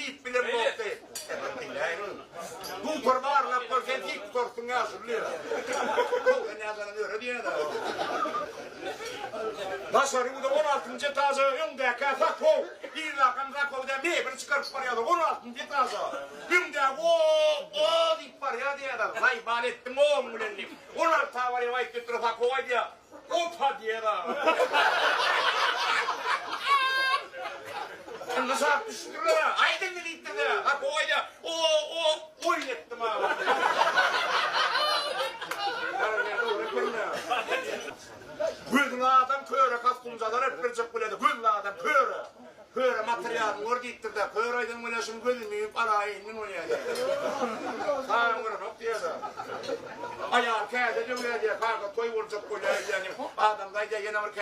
Siýip bilemok diýip. Diňläýiň. Dutar barlap gör, sen siýip gutarsyň ýaşuly diýýär. Sen ýaşadan öre diýýär-de. Daşary ýurda on altynjy etaža öňdäkä Sakow, yzdakam Sakow diýýär, mebel çykaryp barýarlar, on altynjy etaža. Öňdäki o-o diýip barýar diýýärler. Zaýbal etdiň oň bilen diýip. On alta barýar, aýtdy Sakow aýdýar. Opa diýer aga. Indi şat düşdüler. Aýdyň diýipdir-de. Ha goýda. O o oýun etdim aga. Gözüň adam köre kostumjalar edip berjek bolýar. Gözli adam köre. Köre materialyny gör diýipdir-de, kör aýdan welin şuň gözüni ýumup alaýyn bolýar diýýär. Saňa görenok diýýär-de. Aýal käse döwýär diýýär, kaka toý boljak bolýar diýýär. Adam aýdýar ýene bir.